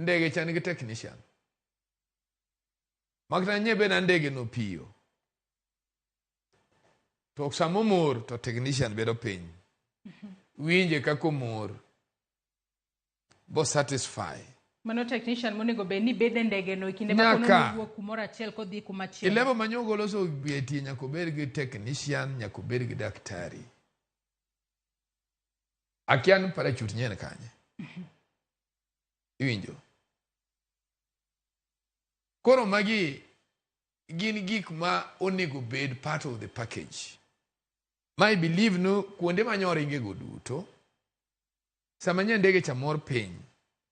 Ndege cha nigi technician. Makata nye be na ndege no piyo. To sama omor to technician bedo piny. Winje kaka omor. Bo satisfy. Mano technician monego bed ni bedo e ndege no e kinde ma kono Nyaka. owuok kumoro achiel kodhi kumachielo. E level ma nyogolo so betie nyaka obed gi technician, nyaka obed gi daktari. Akia ni parachute nyien kanye. Iwinjo? Koro magi gin gik ma onego bed part of the package. Ma I believe no kuonde ma nyoringe go duto, sama nye ndege cha mor piny,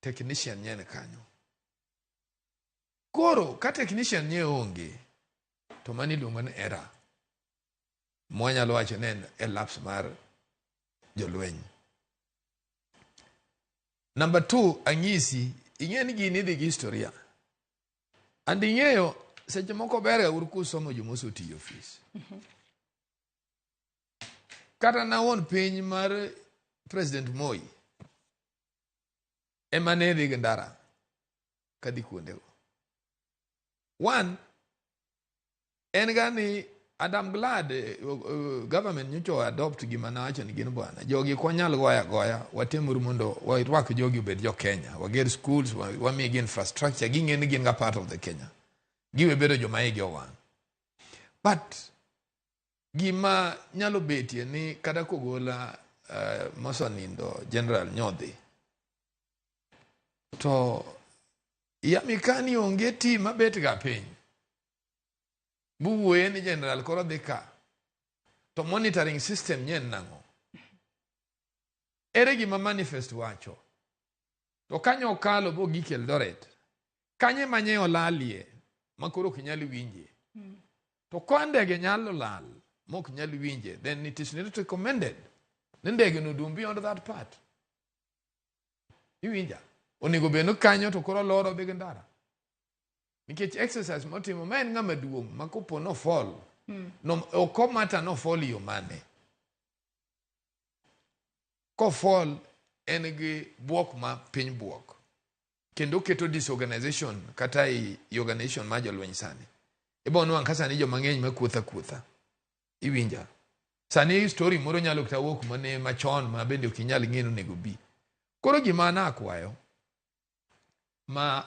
technician nyen kanyo. Koro ka technician nye onge, to mano iluongo ni error. Mwanyalo wacho ni en e lapse mar jolweny. Number 2, anyisi, ing'e ni gini idhi gi historia. And ing'eyo, seche moko ber ga uru kusomo joma osetiyo ofis. Kata na wuon piny mar President Moi, ema ne dhi gi ndara kadhi kuondego. One, en ga ni and I'm glad government nyocha adopt gima nawacho ni gin bwana. Jogi ok wanyal goyo agoya, watemuru mondo warwak jogi obed jo Kenya. Wager schools, wamigi infrastructure, ging'e ni gin ga part of the Kenya. Giwe bedo joma igi owang'. But gima nyalo betie ni kata kogola mosenindo General Nyodhi, to yamikani onge team mabet ga piny. Buwuoye ni general koro dhi ka. To monitoring system nyen nang'o? Ere gima manifest wacho? To kanyo okalo bogik Eldoret. Kanye manye olalie ma koro ok nyal winje. To ka ndege nyalo lal mok nyal winje, then it is not recommended ni ndege no dum beyond that part. Iwinja? Onego bed ni kanyo to koro loro dhi gi ndara. Nikech exercise motimo ma en ng'ama duong' ma kopo no fall, no, ok omata no fall yo mane. Ko fall en gi buok ma piny buok. Kendo keto disorganization kata i organization ma jolweny sani. Ibo nwang' ka sani joma ng'eny ma kuotha kuotha. Iwinja? Sani story moro nyalo kata wuok mane machon ma bende ok inyal ng'e ni onego bi. Koro gima nakwayo ma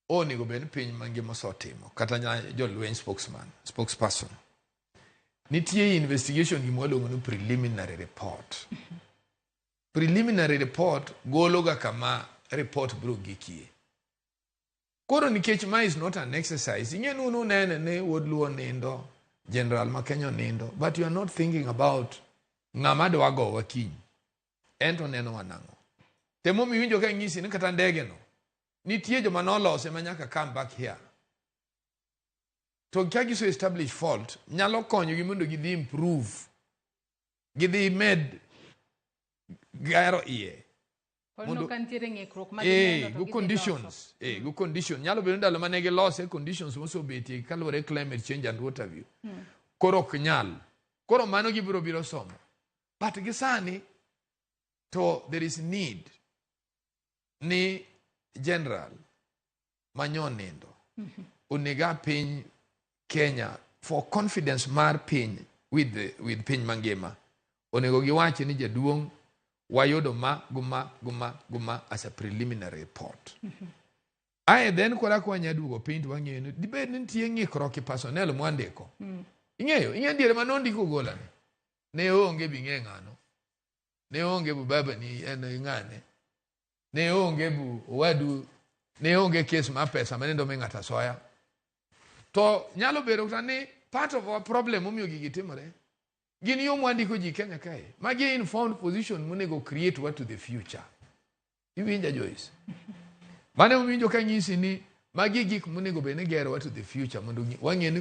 onego bed ni piny mangima osetimo kata jolweny spokesperson. Nitie investigation gima waluongo ni preliminary report. Preliminary report golo ga kama report biro gikie. Koro nikech ma is not an exercise, ing'e ni unu nene ni wuod Luo nindo, general ma Kenya nindo, but you are not thinking about ng'ama dwa gowa kiny. En to neno wa nang'o. Temo miwinjo ka ng'isi ni kata ndege no, nitie joma nolose ma nyaka come back here. To ka giso establish fault, nyalo konyogi mondo gidhi improve, gidhi med gero iye. Mondo ka nitiere ng'ikruok ma gineno to go gidhi conditions, loso. Go condition. Nyalo bedo ndalo mane gilose conditions mosebetie kaluwore climate change and what have you. Koro ok nyal. Koro mano gibiro biro somo. But gi sani to there is need ni general manyo nindo onego piny Kenya for confidence mar piny with piny mangima. Onego giwach ni jaduong' wayudo ma guma guma guma as a preliminary report. Ae then koro ka wanya duogo piny to wang'eyo ni dibed ni nitie ng'ikruok e personnel mwandiko. Ing'eyo, ing'eyo diere ma nondiko Ogola ni. Ne onge bing'e ng'ano. Ne onge bu baba ni en ng'ane. Ne onge bu owadu. Ne onge kes mar pesa mane ndo mi ng'ato asoya. To nyalo bedo kata ni part of our problem momiyo gigi timore gin yo mwandiko ji Kenya kae. Magi informed position monego create what to the future. Iwinja Joyce? Mane owinjo ka nyisi ni magi gik monego bed ni gerowa to the future mondo wang'e ni